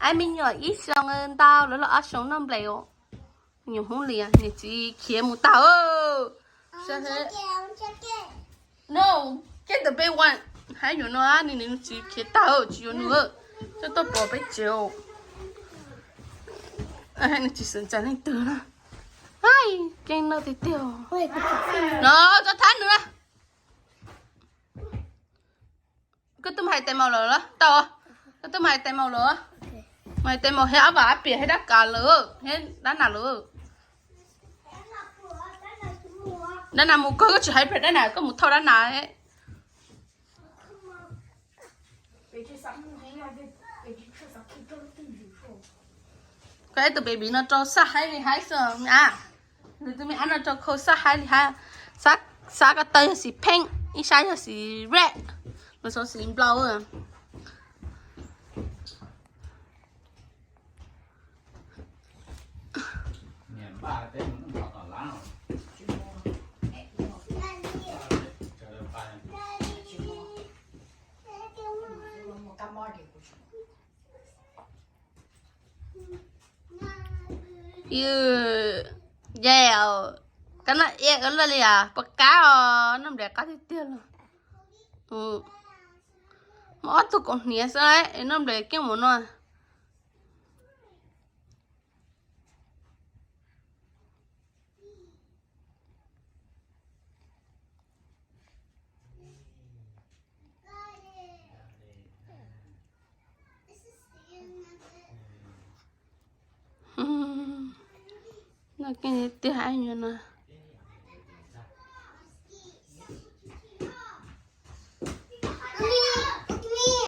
Ab, me nyuam ib xyoo ntau lawv los ob xyoo noj nplej os. Nyuam Hmoob Lis, niam txiv khiav mus tag. No, get the big one. Hais yuav no, niam txiv khiav tag tsis yuav nws, coj tuaj pov peb tsev. Nws tsis xav ntshai leej twg na. Keej noj tiag tiag. No, tso thab nws na. Koj twb mus hais tais maus lawm los tau? Koj twb mus hais tais maus lawm? Mus hais tais maus thiab ob vam ab piam thiab dab kas lawm thiab dab nas lawm. Dab nas mus kawg, koj tsis hais pem dab nas, koj mus thauj dab nas. Koj ib tug baby no rau xaj haib li haib xwb a. Nws tus me ab no rau khau xaj haib li haib. Xab ko taw yog xim pheej, ib sab yog xim red, los xov xim nplaum. Yus, yau, koj noj iab ua luaj li as, puas qab os, noj nplej qab tiag tiag los. Muaj ob tug kaus hniav xwb, noj nplej keej mus no. Noj keej tiag tiag ib nyuag no.